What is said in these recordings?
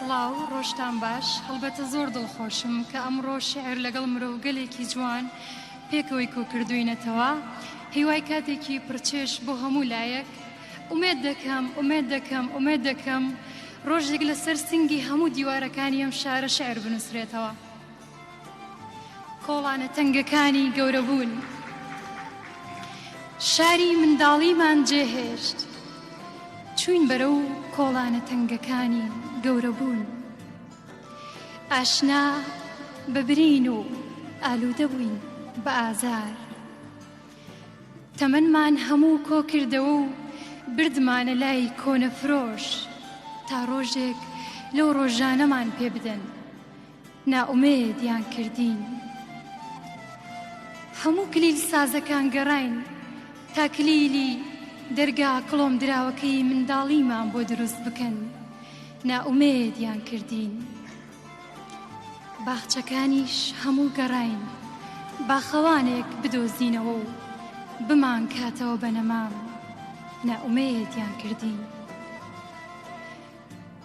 سڵاو، ڕۆژتان باش. هەڵبەتە زۆر دڵخۆشم کە ئەمڕۆ شیعر لەگەڵ مرۆڤگەلێکی جوان پێکەوەی کۆکردووینەتەوە. هیوای کاتێکی پڕچێژ بۆ هەموو لایەک. ئومێد دەکەم، ئومێد دەکەم، ئومێد دەکەم ڕۆژێک لەسەر سنگی هەموو دیوارەکانی ئەم شارە شیعر بنووسرێتەوە. کۆڵانە تەنگەکانی گەورەبوون. شاری منداڵیمان جێهێشت. چووین بەرەو کۆڵانە تەنگەکانی گەورەبوون. ئاشنا بە برین و ئالوودە بووین بە ئازار. تەمەنمان هەموو کۆکردەوە و بردمانە لای کۆنەفرۆش تا ڕۆژێک لەو ڕۆژانەمان پێ بدەن. نائومێدیان کردین. هەموو کلیل سازەکان گەڕاین تا کلیلی دەرگا کڵۆمدراوەکەی منداڵیمان بۆ دروست بکەن. نائومێدیان کردین. باخچەکانیش هەموو گەڕاین باخەوانێک بدۆزینەوە و بمانکاتەوە بە نەمام. نائومێدیان کردین.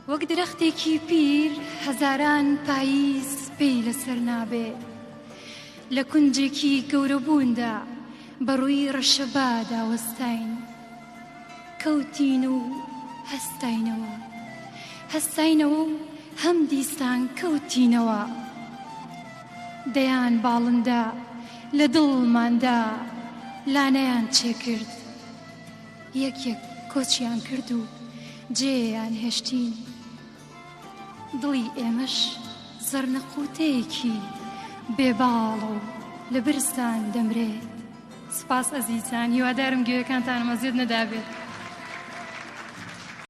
وەک درەختێکی پیر هەزاران پاییز پێی لەسەر نابێ. لە کونجێکی گەورەبووندا بە ڕووی ڕەشەبادا وەستاین. کەوتین و هەستاینەوە. هەستاینەوە و هەم دیسان کەوتینەوە. دەیان باڵندە لە دڵماندا لانەیان چێکرد. یەک یەک کۆچیان کرد و جێیان هێشتین. دڵی ئێمەش زەرنەقوتەیەکی بێ باڵە و لە برسان دەمرێت. سپاس ئەزیزان، هیوادارم گوێیەکانتانم ئەزیەت نەدابێت.